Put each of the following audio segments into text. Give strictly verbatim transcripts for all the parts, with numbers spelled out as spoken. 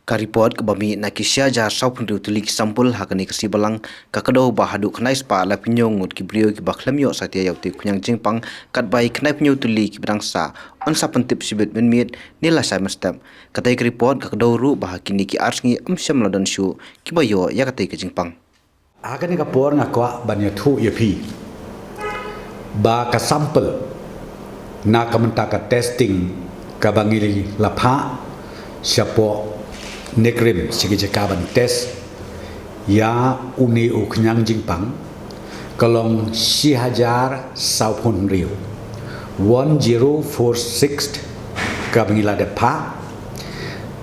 Ka report kaba mih na ki shi hajar saw phew hynriew tylli ki sample ha kane ka sngi Balang ka kdew ba haduh khyndai spah laiphew hynñiew ngut ki briew kiba khlem ïoh satia ïa utei u khñiang jingpang, katba i khyndai phew hynñiew tylli kiba dang sah yn sa pyntip shibit mynmiet ne lashai mynstep. Katei ka report ka kdew ruh ba ha kine ki ar sngi ym shym la don shuh kiba ïoh ïa katei ka jingpang. Ha kane ka por nga kwah ban ïathuh ïa phi ba ka sample na ka bynta ka testing kaba ngi la phah shapoh NEIGRIHMS, shi ki jaka ban test ïa une u khñiang jingpang, ka long shi hajar saw phew hynriew, one zero four six, kaba ngi la dep phah.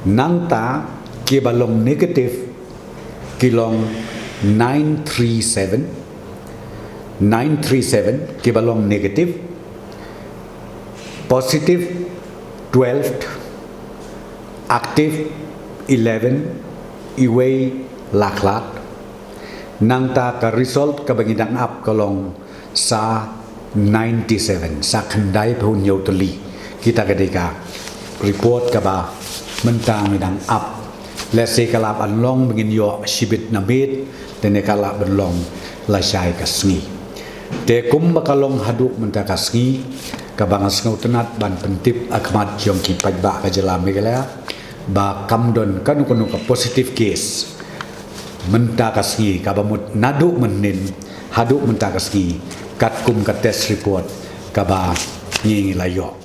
Nangta kiba long negative ki long nine three seven, nine three seven kiba long negative, positive twelve, active eleven, iwei la khlad. Nangta ka result kaba ngi dang ap ka long sa ninety seven, sa khyndai phew hynñiew tylli. Kita ka dei ka report kaba mynta ngi dang ap. Lehse ka lah ban long ba ngin ïoh shibit na miet, lane ka lah ban long lashai ka sngi. Te kumba ka long haduh mynta ka sngi, kaba nga sngewtynnat ban pyntip ha khmat jong ki paidbah ka jylla Meghalaya ba kam don kano kano ka positive case mynta ka sngi, kaba mut naduh mynhynnin haduh mynta ka sngi, katkum ka test report kaba ngi ngi la ïoh.